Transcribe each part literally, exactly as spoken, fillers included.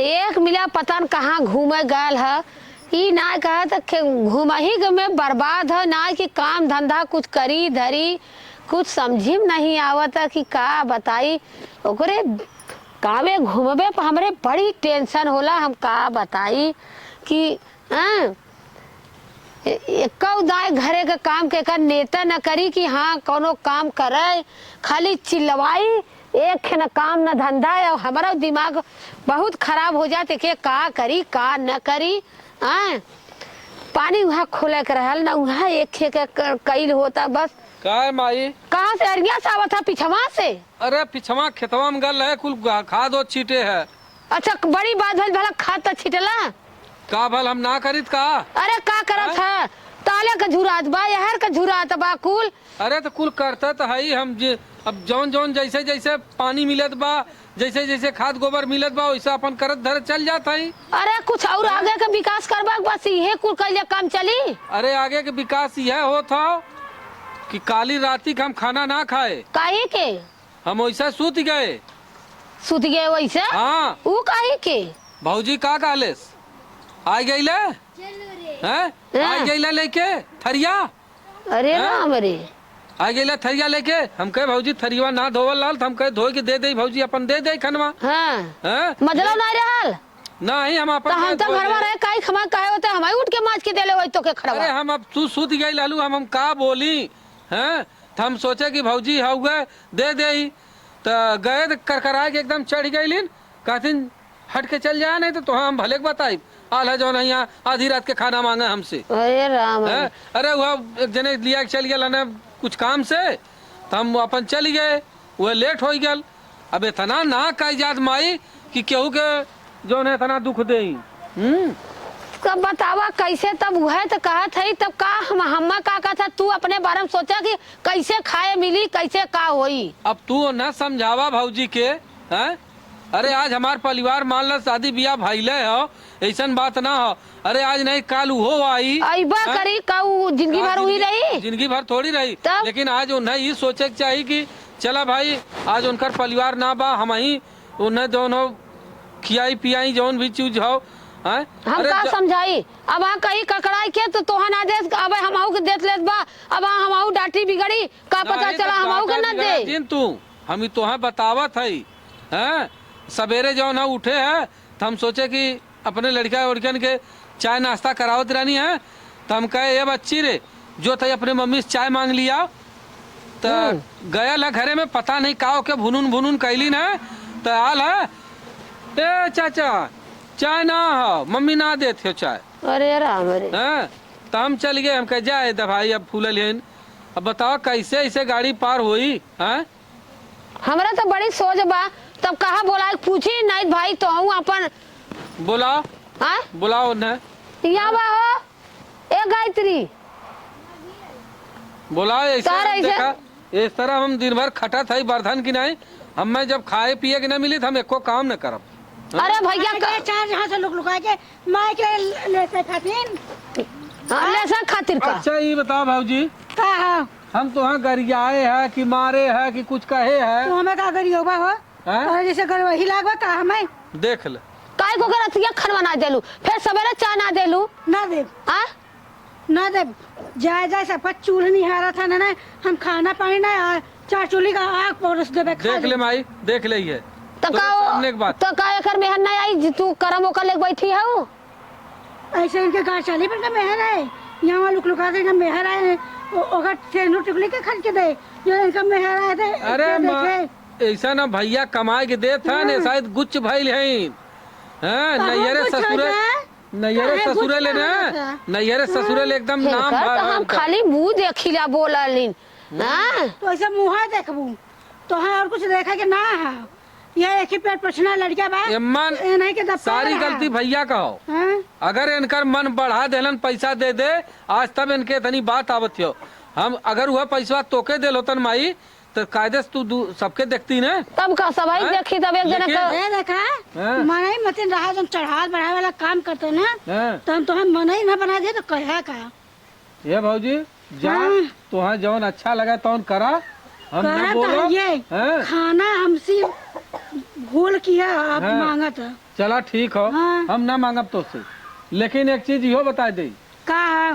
एक मिला पता न कहाँ घूमे गयल ह। ई नाय कहत कि घूमही के में बर्बाद ह, नाय कि काम धंधा कुछ करी धरी, कुछ समझी में नहीं आवत ह कि का बताई। ओकरे गाँवे घूमबे पर हमरे बड़ी tension होला, हम का बताई कि, हाँ, ए-, एक्कउ दाई घरे के काम के कर नेता न करी कि हाँ, कउनो काम करे, खाली चिल्लवाई, एक न काम न धंधा है। हमरा दिमाग बहुत खराब हो जात, के का करी, का न करी, हाँ? पानी उहाँ खोले के रहल, न उहाँ एक खे के क-, कइल होता बस। का है माई? कहाँ से अरिया से आवत है, पिछवा से? अरे, पिछवा खेतवा में गल है, कुल गा-, खाद ओद छीटे है। अच्छा, बड़ी बात भइल, भला खाद त छिटला? का भल हम ना करित का? अरे, का करत हैं? ह? ताले क झुरात बा, यहर क झुरात बा कुल। अरे, त कुल करते त हई हम जे, अब जौन जौन जैसे जैसे पानी मिलत बा, जैसे जैसे खाद गोबर मिलत बा, वैसे अपन करत धरत चल जात हई। अरे, कुछ और ह? आगे क विकास करबा, बस इहे कुल कइले काम चली? अरे, आगे क विकास यह होत हौ कि काली राती क हम खाना ना खाए। काहे के? हम वैसे सूत गए। सूत गए वैसे? हाँ। ऊ काहे के? भौजी का कहलेस? आ गईले? हैं? हाँ। आ गईले लेके थरिया? अरे हैं? राम रे। आ गईले थरिया लेके? हम कहे, "भौजी, थरिया ना धोवल लाल," त हम कहे, "धोए के दे दे भौजी, अपन दे दे खनवा।" हाँ। हैं? मतलब ना रहल? नहीं, हम अपन तो हम तो धोए घरवा ले। रहे, काई खमा काहे होते, हम उठ के माज के देले वही तो के खड़वा। अरे, हम अब तू सूत गई लालू, हम, हम का बोली? हैं? त हम सोचे कि भौजी हउए, दे देई। त गए त करकराए के एकदम चढ़ गइलिन, कहतिन, "हट के चल जाए, नहीं त तोहाँ हम भले के बताइब। आल है जौन है यहाँ आधी रात के खाना मांगे हमसे।" अरे राम। हैं? अरे वह एक जने लिया के चल गया हने कुछ काम से, त हम अपन चल गए, वह लेट हो गल। अब इतना ना कह जात माई कि केहू के जौन है इतना दुख देई। हम्म। तब बतावा कैसे, तब उहे त कहत हई, तब का हम, हम्मा का कहत है, तू अपने बारे में सोचा कि कैसे खाए मिली, कैसे का होई। अब तू ना समझावा भौजी के, हैं? अरे आज हमार परिवार मान ला शादी बियाह भइले हो, ऐसन बात ना हो। अरे आज नहीं काल उहो आई, अइबा हैं? करी का उ जिंदगी का भर उही जिंदगी, रही? जिंदगी भर थोड़ी रही। तब? लेकिन आज उन्हें ई सोचे के चाही कि चला भाई, आज उनकर परिवार ना बा, हमही उन्हें जौन हो खियाई पियाई जौन भी चीज हो, हैं? हम अरे का ज- समझाई? अब आ कहीं ककड़ाई के तो तोहा ना देस, अब हमहू के देत लेत बा, अब आ हमहू डांटी बिगड़ी, का पता नहीं, चला तो हमहू के डांटा ना बिगड़ा दे। जिन तू, हम ई तोहे बतावत हई, हैं? सबेरे जौन है उठे है, त हम सोचे कि अपने लड़का उड़कन के चाय नाश्ता करावत रहनी है, त हम कहे, "ए बच्ची रे, जो तई अपने मम्मी से चाय मांग लिया।" त हम्म। गयल है घरे में, पता नहीं का ओके भुनुन भुनुन कैली न, त आल है, "ए चाचा, चाय ना हो, मम्मी ना देत हो चाय।" अरे राम रे। हाँ, त हम चल गए, हम कहे, "जाए द भाई, अब फूलल हन, अब बताओ कैसे ऐसे गाड़ी पार होई, हाँ?" हमरा तो बड़ी सोच बा, तब कहा बोलाए के पूछी, नहीं भाई तो हूँ अपन। बोलाओ। हाँ? बोलाओ न। यहाँ बा हो, ए गायत्री। बोलाओ, ऐसे तार हम ऐसे देखा, इस तरह हम दिन भर खटत है बर्धन की नहीं, हमें जब खाए पिए के नहीं मिली तो हम एको काम न करब। हाँ? अरे भैया अरे का चार जहाँ से लुक लुका के माई के लेसे खातिर। हाँ, लेसे खातिर का? अच्छा, ये बताओ भौजी, का है? हम तोहाँ गरियाए है कि मारे है कि कुछ कहे है? तू हमें का गरियोबा हो? हैं? तोहरे जैसे गरवही लागबा का हमें? देख ले। काहे को के रतिया खनवा ना देलू, फिर सवेरे चाय ना देलू? ना देब। आ? ना देब। जाए जाए सबका चूल्ह निहारा था ना, ना, हम खाना पानी ना, आ, चार चूल्ही का आग परोस देबे, खा देख ले। ले माई, देख ले ये। तो तोरे का ओ-, सामने एक बात। तो का एकर मेहर ना आई, जे तू करम ओकर लेके बैठी हऊ? ऐसे इनके गाँव चाली पर का मेहर है, यहाँ लुक लुका के इनका मेहर आए, ओ-, ओकर सेंधु टिकुली के खर्च दे, जो इनका मेहर आए थे, अरे इतना माँ, देखे। ऐसा ना भैया कमाए के देत हन, हाँ। शायद गुच्छ भइल हैं। हाँ, कहाँ नैहरे गुच्छ ससुरे, होता है? नैहरे काहे ससुरे गुच्छ ले ना, होता है? नैहरे ससुरे ले हाँ। एकदम नाम हेनकर भा-, तो हम भयंकर। खाली मुँह देखिला बोललिन। हम्म। हाँ। तो ऐसे मुँह देखबू, तो हाँ और कुछ देखे के ना है। ये एक ही पेट पोछना लड़का बा। एम्मन, ये नहीं के दफ्तर सारी रहा। गलती भैया का हो। हाँ? अगर इनकर मन बढ़ा देलन, पैसा दे दे, आज तब इनके इतनी बात आवत हो। हम अगर वह पैसवा तोके देल होतन माई, तो कायदे से तू दू-, सबके देखती ना। तब का सबाई हाँ? देखी, तब एक जने लेकिन का ए देखा, हाँ। मनई मतिन रहा, जब चढ़ावा बढ़ावे वाला काम करते ना, हाँ। तो हम तोहर मनई ना बना दे तो कहे का? ये भौजी, जा, हाँ। तोहाँ जौन अच्छा लगे तौन करा, हम ना करा तो बोलो। ये हाँ। खाना हमसे भूल किया, आप हाँ। मांगत है। चला ठीक हो, हाँ। हम ना मांगब तोसे, लेकिन एक चीज इहो बताइ देई। का?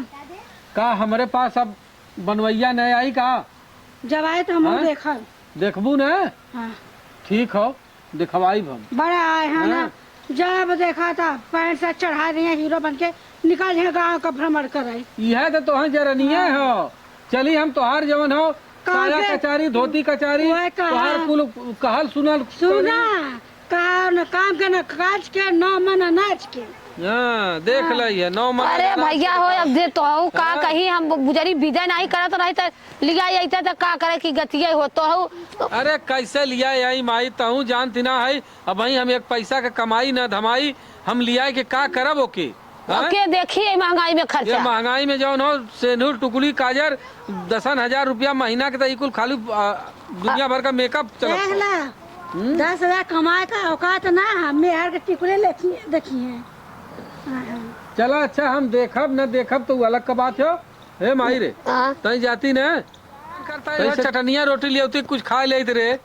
का हमरे पास अब बनवइया नहीं आई का? जब आए तो हम हाँ? देखब। देखबू न? हाँ। ठीक हो, दिखवाई हम। बड़ा आए हैं ना, हाँ। जब देखा था पैंट से चढ़ा दिए हीरो बन के निकल गए गाँव का भ्रमण करे। यह तो तोहर जरनिया हाँ। हो। चली हम तोहार जवन हो, काम साया के कचारी, धोती कचारी, वह कहा। तोहार कुल कहल सुनल सुना, करी। का न काम के न काज के, न मन अनाज के। हाँ, देख हाँ। लई है, नौ मन अरे अनाज भैया के हो, तो अब जे तोहू का हाँ। कही, हम बुजरी विदा नहीं करत रही त लिया अइते त का करे कि गतिये हो तोहू। अरे कैसे लिया आई माई, तहू जानती ना है, अब वहीं हम एक पैसा के कमाई न धमाई, हम लिया के का करब ओके? हाँ? ओके, देखी ये महंगाई में ये खर्चा। महंगाई में जौन हो, सेनुर, टुकली, काजर, दसन हजार रुपया महीना के, त ई कुल खाली, आ, दुनिया भर का मेकअप चलत देख हो। ला, हम्म? दस हजार कमाए का औकात ना, हमें हर के टिकुले लेखी, देखी हैं। हाँ, हाँ। चला, अच्छा, हम देखब न देखब तो उ अलग का बात हो। हे माई रे, हाँ। तई जाती न, करता है, कैसे? चटनिया रोटी ले आती, कुछ खा लेते रे।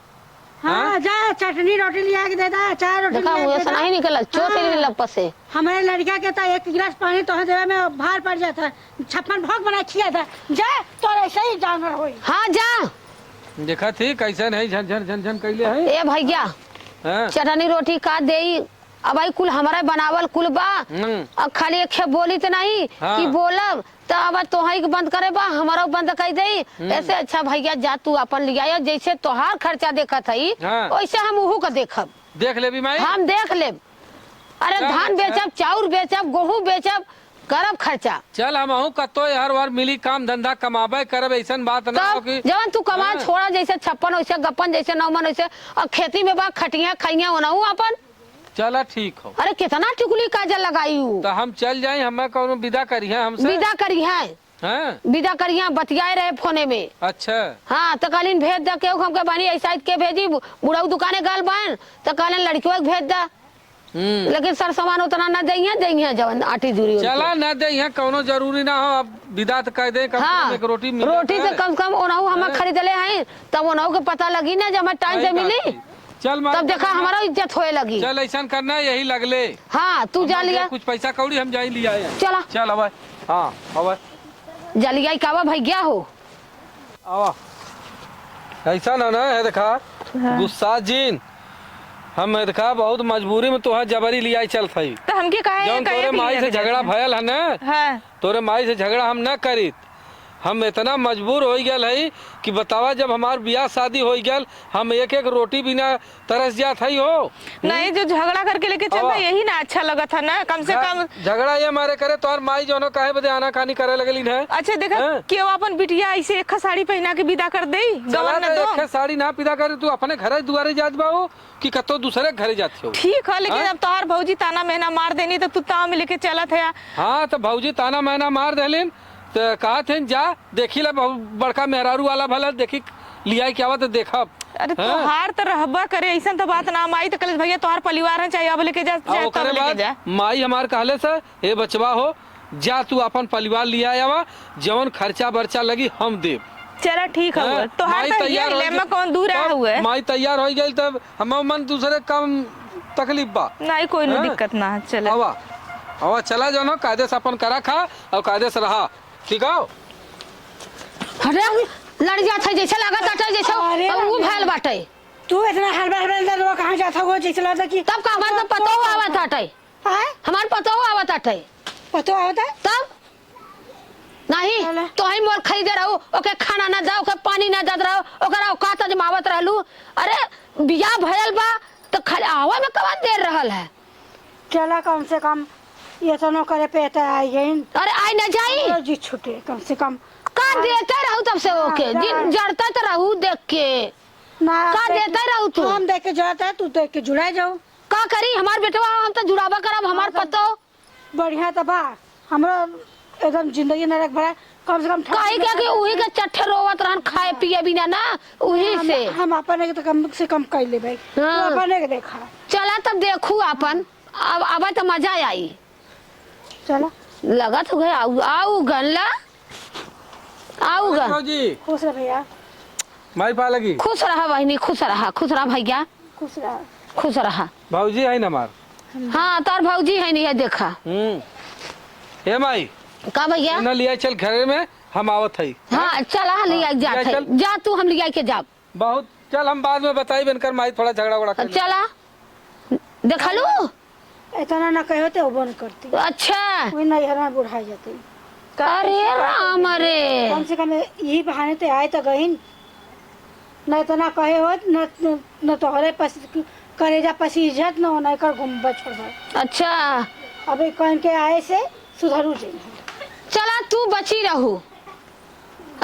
हाँ, हाँ? जा, चटनी रोटी लिया के दे दा, चाय रोटी देखा, लिया के मुँह दे से दा। नहीं निकला, चोट हाँ। निकला लप्पा से। हमारे लड़का के तो एक गिलास पानी तोहे देवे में भार पड़ जाता है। छप्पन भोग बना खिया था। जा, तो ऐसे ही जानवर होई। हाँ, जा। देखा थी, कैसे नहीं झन झन झन झन कैले है। ए भैया, हाँ। चटनी रोटी का देई, अब आई कुल हमारा बनावल कुल बा। हम्म। अब खाली एक बोली त नहीं हाँ। कि बोलब, त अब तोहई के बंद करे बा, हमरो बंद कई देई। हम्म। ऐसे अच्छा भैया जा तू अपन लियाया, जैसे तोहार खर्चा देखत हई, हाँ। वैसे हम उहू का देखब। देख लेबी माई। हम देख लेब। अरे चल, धान अच्छा। बेचब, चाउर बेचब, गोहूँ बेचब, करब खर्चा। चल हमहू कतो हर वार मिली काम धंधा कमाबे करब, ऐसन बात ना तब हो कि जवन तू कमा हाँ। छोड़ा, जैसे छप्पन वैसे गप्पन, जैसे नौमन वैसे, और खेती में बा खटिया खइया ओनहू अपन। चला ठीक हो। अरे, कितना टिकुली काजल लगाई हूँ। तो हम चल जाई, हमें कौनो विदा करिहे हमसे? विदा करिहे। हाँ? विदा करिहे, बतियाए रहे फोने में। अच्छा। हाँ, तो कहलिन, "भेज द केहू के हमके बानी, ऐसा के भेजी, बु-, बुढ़ऊ दुकाने गल बान।" तो कहलन, "लड़कियों के भेज द।" हम्म। लेकिन सर सामान उतना ना देइहे, देइहे जवन आटी दूरी उनके। चला, ना देइहे, कौनो जरूरी ना हो, अब विदा तो कह दे, कम से हाँ, कम एक रोटी मिले रोटी तो। तो कम से कम ओनहू हम हाँ। खरीदले हैं, तब ओनहू के पता लगी ना, जब हमें टाइम से सही बात मिली। है। चल, मार तब देखा, हमारा इज्जत होए लगी। चल, ऐसन करना, यही लगले। हाँ, तू हम जा लोग लिया। कुछ पैसा कौड़ी हम जाई लिया आए। चला। चल, अब हाँ, अब जा लिया, का बा भैया हो? आवा। ऐसा ना, ना, है देखा, हाँ। गुस्सा जिन। हम है देखा, बहुत मजबूरी में तोहार जबरी लियाई चलत हई। तो हमके काहे, जौन काहे तोरे माई से झगड़ा भयल है ना, हाँ। तोरे माई से झगड़ा हम ना करीत। हम इतना मजबूर होइ गयल हई कि बतावा, जब हमार बियाह शादी होइ गयल, हम एक एक रोटी बिना तरस जात हई हो। नहीं, जो झगड़ा करके लेके चल रहा, हाँ। यही ना अच्छा लगत है ना, कम से कम। झगड़ा ये मारे करे, तोहर माई जौनो काहे बदे आनाकानी करे लगली न। अच्छा, देखा, हैं? केहू अपन बिटिया ऐसे एक साड़ी पहना के विदा कर देई, चला गवन न ना, दो। एक साड़ी ना विदा करे, तू अपने घरे दुआरे जात बाऊ कि कतो दूसरे के घरे जात हो? ठीक है, लेकिन हैं? अब तोहर भौजी ताना मेहना मार देनी, तो तू ताव में लेके चलत है। हाँ, तो भौजी ताना मेहना मार देलिन, त कहत हन, "जा, देखी ला, बहुत बड़का मेहरारू वाला भला, देखी, लियाई के आवा त देखब।" अरे, हैं? तोहार त रहबा करे, अइसन त बात ना, माई त कहले, "भैया, तोहार परिवार है, चाहे अब लेके जा, आ, चाहे ओकरे तब लेके बाद जा।" माई हमार कहले से, "हे बचवा हो, जा तू अपन परिवार लिया आवा, जवन खर्चा बर्चा लगी, हम देब।" चला, ठीक है, हैं? तोहार माई त तैयार यही हो ले, गई, मैं कौन दूर आया तब हुआ है? माई तैयार हो गई, तब हम मन दूसरे काम तकलीफ बा। नहीं, कोई नहीं, हैं? दिक्कत ना है, चला। आवा, आवा, चला, जौन हो, कायदे से अपन करा खा और कायदे से रहा। ठीक हो? अरे, लड़ जात है, जैसे लागत बाटे, जैसे अरे, अब ऊ अरे। भैल बाटे। तू इतना हड़बड़, हड़बड़, दरवा कहाँ जात हो, जैसे लागत कि तब का हमार तो पतोह आवत बाटे। आय? हमार पतोह आवत बाटे। पतोह आवत है? तब? नहीं, चला। तो ही मोर खरीदे रहू, ओके खाना ना दा, ओके पानी ना देत रहू, ओकरा औकात आजमावत रहलू। अरे, बियाह भयल बा, तो खाली आवे में कवन देर रहल है? चला, कम से कम एतनो करे पे त आई गइन। अरे, आई ना जाई। हमरो जी छूटे, कम से कम। का हाँ। देते रहू तब से हाँ, ओके? जा। जिन जरता त रहू देख के। ना, का देख, देते रहू तू? हम देख के जरता है, तू देख के जुड़ा जाऊ। का करी हमार बेटवा, हम त जुड़ाबा करब, हमार हाँ, तो पतो। बढ़िया त बा, हमरो एकदम जिंदगी नरक भरा, कम से कम ठंड काहे में क्या कि उही के चट्ठे रोवत रहन, खाए पिए बिना ना, उही हम, से। हम अपने के त कम से कम कर लेबे। हाँ। तू अपने के देखा। चला तब देखू आपन, अब, अब त मजा आई। चला। लगत हो गए, आऊ, आऊ गन ला, आऊ अरे गन। भौजी। खुश रह भैया। माई पा लगी। खुश रहा बहिनी, खुश रहा, खुश रहा भैया। खुश रहा। खुश रहा। भौजी है न हमार। हाँ, तोर भौजी है नहीं है, देखा। हम्म। ए माई, का भैया? ना लिया चल घरे में, हम आवत हई। हाँ, चला, हाँ, लिया हाँ, जात लिया है। चल। जा तू, हम लिया के जाब। बहुत, चल हम बाद में बताई, इनकर माई थोड़ा झगड़ा उगड़ा कर ले। चला, देखलू? इतना ना कहे होते, वो बंद करती। अच्छा। वही नैहर में बुढ़ा जाती। अरे राम रे। कम से कम यही बहाने ते आए तो गईन। न इतना कहे होत, न, न, न तोहरे पस-, करेजा पसीजत, न ओनकर गुम्बद छोड़त। अच्छा। अबे कहन के आए से सुधरू जाई। चला तू बची रहू।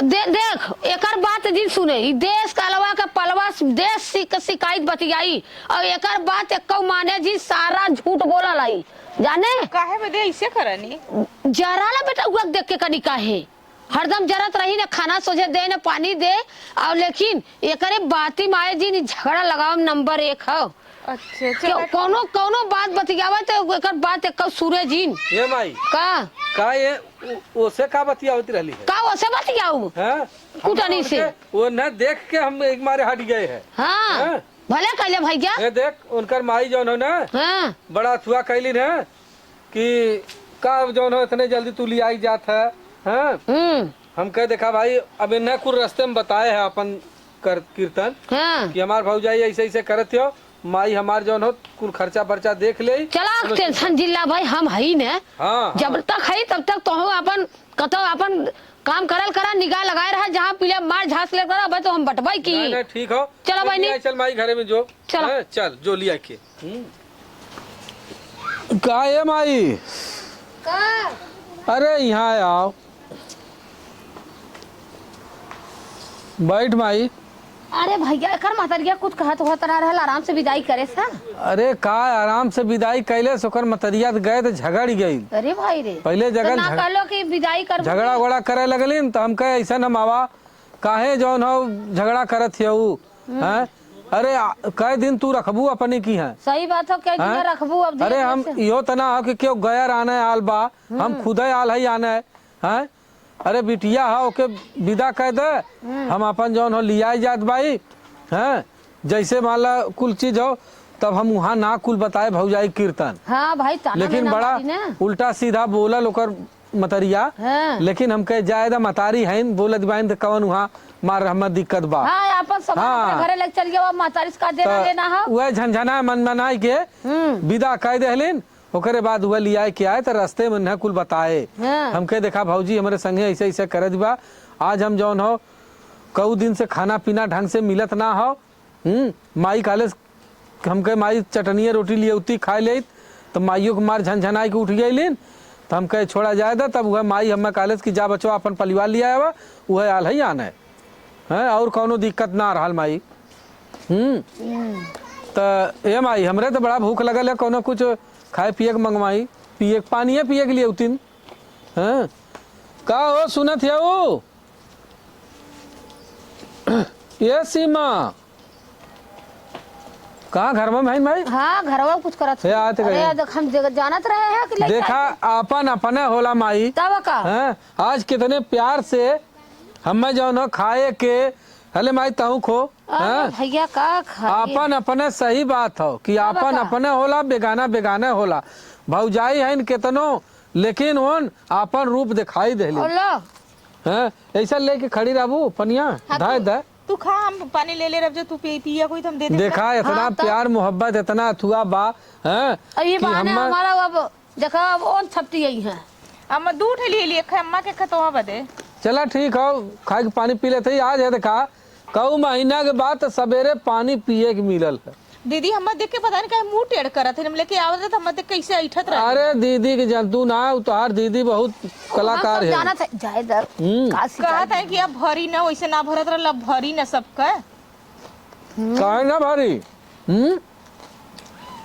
दे-, देख, एकर बात जिन सुने, ई देश का अलवा के पलवा देश सिक-, सिकाइत बतियाई, और एकर बात एक्कौ माने जिन सारा झूठ बोलल आई, जाने? काहे बदे ऐसे करनी? जरा ला बेटा, उहक देख के कनी काहे? हरदम जरत रही, न खाना सोझे दे, न पानी दे, और लेकिन एकरे बाती माए जिन झगड़ा लगाव नंबर एक हौ। अच्छा, क्यों, चला। कौनो, कौनो बात बतियावे तो एकर बात एक्कौ सुरे जिन। ये माई। का? का ये, उ-, ओसे का बतियावत रहली है? का ओसे बतियाऊ? हैं? कुटनी हम से। उनके, वो न देख के हम एक मारे हट गए हैं। हाँ। हैं? भले कहले भैया। ये देख, उनकर माई जौन हो ना, हाँ। बड़ा अथुआ कैलिन है कि का जौन हो इतने जल्दी तू लियाई जात है, हैं? हम्म। हम कह देखा भाई, अब इन्हें कुल रस्ते में बताए है अपन कर, कीर्तन हाँ। कि हमार भौजाई ऐसे ऐसे करत हो, माई हमार जौन हो कुल खर्चा बर्चा देख ले। चला, चलो, टेंशन जिल्ला भाई, हम हई न। हाँ, हाँ। जब तक हई तब तक तोहू अपन कतौ अपन काम करल करा, निगाह लगाए रहा, जहाँ पीले मार झांस ले करा, अबे तो हम बटवाई की। नहीं, नहीं, ठीक हो। चलो चल, बहिनी। लिया, चल माई घरे में जो। चलो। हैं, चल, जो लिया के। हम्म। का ए माई? का? अरे, यहाँ आओ। बैठ माई। अरे भैया, एकर महतरिया कुछ कहत होत ना रहल, आराम से विदाई करे सा। अरे का आराम से विदाई कैले से, ओकर महतरिया त गए त झगड़ गई। अरे भाई रे, पहले तो जगह ना झग-, कहलो कि विदाई कर झगड़ा उगड़ा करे लगलिन, त हम कहे ऐसा न मावा, काहे जौन हो झगड़ा करत हियऊ, हम्म। हैं? अरे आ, कै दिन तू रखबू अपनी की हैं? सही बात हो, कै दिन हैं? रखबू अब धीरे अरे धीरे हम से। इहो तना हो कि क्यों गैर आने आल बा, हम हम्म। खुदे आल है आने, हैं? अरे बिटिया ह, ओके विदा कह दे, हम्म। हम अपन जौन हो लियाई जात बाई, हैं? जैसे मान ला कुल चीज हो, तब हम वहाँ ना कुल बताए भौजाई कीर्तन। हाँ भाई, ताना लेकिन मेना बड़ा मारी ना। उल्टा सीधा बोलल ओकर मतरिया, हाँ। लेकिन हम कहे जाए दा मतारी हईन, बोलत बाइन त कवन वहाँ मार रहमत दिक्कत बा। हाँ, अपन सामान हाँ। अपने घरे लेके चल गया, अब मतारी से का देना त लेना हो? उहे झनझना मन मनाई के हम्म। विदा कह देहलिन। ओकरे बाद उहे लियाए के आए त रस्ते में उन्हें कुल बताए। हाँ। हमके देखा भौजी हमरे संगे ऐसे ऐसे करत बा। आज हम जौन हो कऊ दिन से खाना पीना ढंग से मिलत ना हो। हम्म, माई काले हमके माई चटनिया रोटी लियौती खाए लेत, त माइयो के मार झनझनाए के उठ गइलिन। त हम कहे छोड़ा जाए दा, तब उहे माई हमें काले कि जा बचवा अपन परिवार लिया आवा, उहे आल है आने। हैं, और कौनो दिक्कत ना रहल माई। हम्म। हम्म। त ए माई, हमरे त बड़ा भूख लगल है, कौनो कुछ खाए पिए के मंगवाई, पिए के, पानिये पिए के लिए उतिन। हैं? का हो सुनत है वो? ए सीमा, कहाँ घर में बहन भाई? हाँ, घरवा कुछ करत हे, आते अरे गए। यार, देख, हम जग-, जानत रहे हैं कि लइका देखा, है। आपन अपने होला माई। तब का? हैं? आज कितने प्यार से हमें जौन हो खाए के, हले माई तहूँ खो, अरे हैं? भैया का खाए? आपन अपने सही बात हो कि तब आपन का? अपने होला, बेगाना बेगाने होला। भौजाई हइन केतनो, लेकिन उन आपन रूप दिखाई देले। और लो। हैं? ऐसा लेके खड़ी रहबू, पनिया, हाँ, धाय तू, दे। तू खा, हम पानी ले ले रब, जो तू पी, पिया कोई तो हम दे दे। देखा, इतना हाँ, तो प्यार मोहब्बत, इतना अथुआ बा, हैं? और ये कि बहाने हम्मा हमारा अब, देखा, अब ओन छपटी आई हैं। अम्मा, दू ठे ले लिए, खे-, अम्मा के खतवा बदे। चला, ठीक हो, खाए के पानी पी लेते ही, आज है, देखा, कऊ महीना के बाद तो सवेरे पानी पिए के मिलल है। दीदी, हम्मा देख के पता नहीं काहे मुंह टेढ़ करत है, हम लेके आवत रहे तो हम्मा देख कैसे ऐठत रहे। अरे दीदी के जंतु ना, उ तोहार दीदी बहुत कलाकार है। जानत है, जाए दर, हम्म। का शिकायत? कहत है कि अब भरी ना, वैसे ना भरत रहल, अब भरी ना सबका। हम्म। काहे ना भरी? हम्म?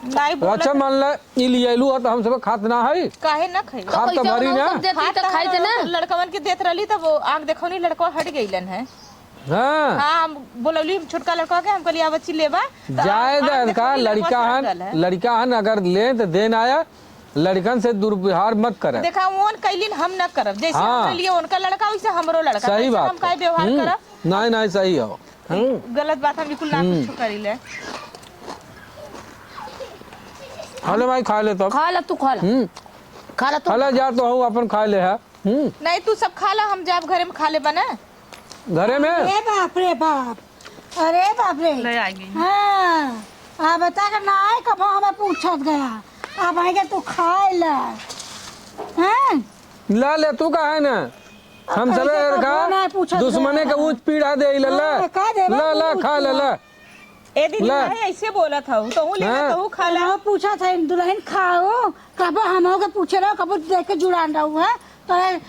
नहीं बोलत अच्छा, है। मान ले, ई लियलू है तो हम सब खात ना है? काहे ना खाई? खात तो तो कैसे भरी ना। सब देती खात तो तो खाइत हम ना। लड़कवन के देत रहली, तब वो आँख देखौनी, लड़कवा हट गइलन है। हाँ। हाँ, हम बोलौली छोटका लड़का के, हम कहली, "आ बच्ची लेबा।" तो जाए आँख दे देखौनी का, लड़का हन, लड़का हन, अगर ले तो देन आया, लड़कन से दुर्व्यवहार मत करे। देखा, ओन कैलिन, हम न करब। जैसे हाँ। हम लिए उनका लड़का, वैसे हमरो लड़का। सही बात हम है। काहे व्यवहार हम्म। करब? नहीं, नहीं, सही हो। हम्म। गलत बात हम बिल्कुल ना हम्म। कुछ करी ले। खा ले माई, खा ले तब। खा ले तू, खा ले। हम्म। खा ले तू। खा ले, जा तो हूँ, अपन खा ले है। हम्म। नहीं, तू सब खा ले, हम जाब घरे में खा ले बने। घरे में? अरे बाप रे बाप, अरे बाप रे। ले आएगी। हाँ, अब तक ना आए, कब हमें पूछत गया, अब आएगा तू खाए ले। हैं? ला ले, तू का है ना? हम अब सबे ऐसे कबो ना पूछत दुश्मने गया। के ऊँच पीढ़ा दे ले, ले। हाँ, का देबा ला, ला, ऊँच खा ले, पीढ़ा? ला। ए दीदी, ला। काहे ऐसे बोलत हऊ? तहूँ ले ला, हाँ। तहूँ खा ला। हाँ, पूछत है, दुल्हन खाओ, कबो हमहू के पूछे रहो, कबो देख के जुड़ान रहो, हैं? तो, ए,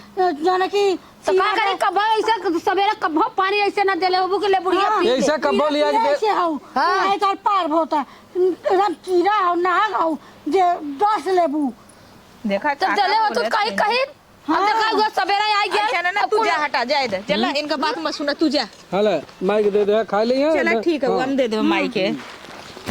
जाने कि तो का सीधा करी, ना कबो ऐसे सबेरे कबो पानी ऐसे ना देले होबू कि ले बुढ़िया हाँ। पी। ऐसे कबो कीड़ा, लिया के कीड़ा दे। ऐसे हऊ, हाँ। नहीं तो पार होता, एकदम कीड़ा हऊ, नाग हऊ, जे दस लेबू। देखा, तो का देले का हो तू बोलत कहीं, है। कहीं अब हाँ। देखा, उधर सवेरा आई गया। अच्छा, ना, ना, अब तू कुल जा, हटा, जाए दे। चला, हम्म। इनका बात मत सुना, तू जा। हाला, माई के दे दे, खा ले यहाँ, चला, ना। ठीक है, हाँ। हम दे दे माई के। हम्म।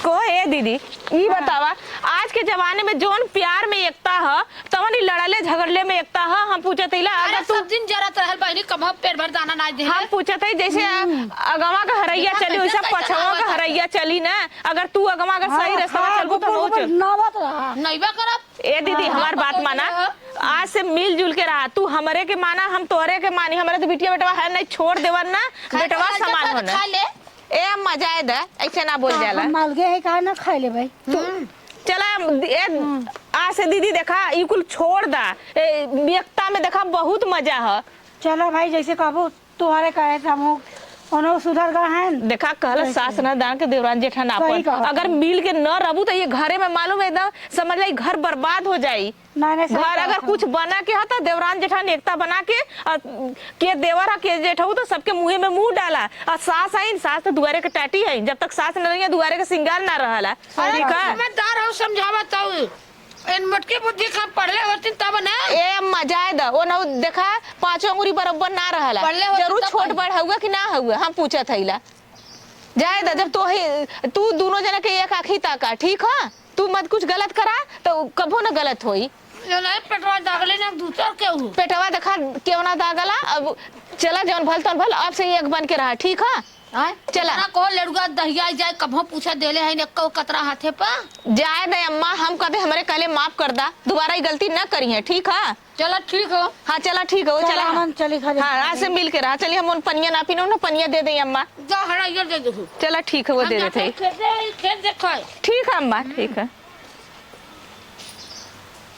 को ए दीदी, ई हाँ। बतावा, आज के जमाने में जौन प्यार में एकता ह, तवन ई लड़ले झगड़ले में एकता ह। हम पूछत हई ला, अरे, अगर तू सब दिन जरत रहल बहिनी, कबहू पेट भर दाना ना दे। हम पूछत हई, जैसे हम्म। अगवा के हरैया देखा चली, कैसे वैसे कैसे पछवा के आवत है। हरैया चली ना। अगर तू अगवा अगर सही हाँ, रास्ता में हाँ, चलबू, तो गोबर हम गोबर चल। नावत रहा। नैबा करब। ए दीदी, हाँ, हमार बात पकड़ माना, लिया। आज से मिलजुल के रहा। तू हमरे के माना, हम तोहरे के मानी। हमरे तो बिटिया बेटवा है नहीं, छोड़ देवन ना, खाए बेटवा के समान खाए होना। खा ले। ए अम्मा, जाए द, ऐसे ना बोल हाँ, जाला। हम अलगे है, काहे ना खाए ले भाई? हम्म। चला, ए, हम्म। आज से दीदी देखा, ई कुल छोड़ दा। ए, एकता में देखा, बहुत मजा ह। चला भाई, जैसे कहबो। तोहरे कहे से हमहू ओनहु सुधर गए हैं। देखा, कहला कैसे? सास न दान के देवरान जेठान सही आपन। कहा। अगर मिल के न रहबू त ये घरे में मालूम है एकदम समझ ला, ये घर बर्बाद हो जाई। नहीं, नहीं, सही घर कहा अगर तू। कुछ बना के ह त देवरान जेठान एकता बना के, अ, के देवर ह, के जेठऊ त सबके मुँहे में मुँह डाला। अ सास आइन, सास त दुआरे के टाटी है, जब तक सास न रही दुआरे के सिंगार ना रहला। अरे ठीक है? समझदार हो, समझावत हऊ। इन मोटकी बुद्धि का पढ़ले होती तब ना। ए अम्मा, जाए द, ओनहु देखा, पाँचों अंगुरी बरोबर ना रहला। पढ़ले होती जरूर तब छोट कहीं। बड़ हउआ कि ना हउआ, हम पूछत हईला। जाए द, जब तो ही, तू दोनों जना के एक आँखी ताका, ठीक ह? तू मत कुछ गलत करा, तो कभो न गलत होई। ये नहीं, पेटवा दागले ना दूसर के हूँ। पेटवा देखा, केवना दागला, अब चला, जौन भल तौन भल, अब से एक बन के रहा, ठीक ह? आय, चला। इतना कहो लड़ुआ दहिया जाए, कभो पूछा देले है, एक्को कतरा हाथे पा। जाए दे अम्मा, हम कदे हमरे कहले माफ कर दा, दोबारा ई गलती न करिहे, ठीक ह? चला, ठीक हो। हाँ, चला, ठीक हो, चला चला। हम चली घरे। हाँ, आज से मिल के रहा। चलिए, हम उन पनिया ना पीनो ना, पनिया दे दे अम्मा। जा, हड़ा, ये दे दे। चला, ठीक है, वो हम दे जाते देते हैं। हैं खेते, खेत देखो। ठीक है अम्मा, ठीक है।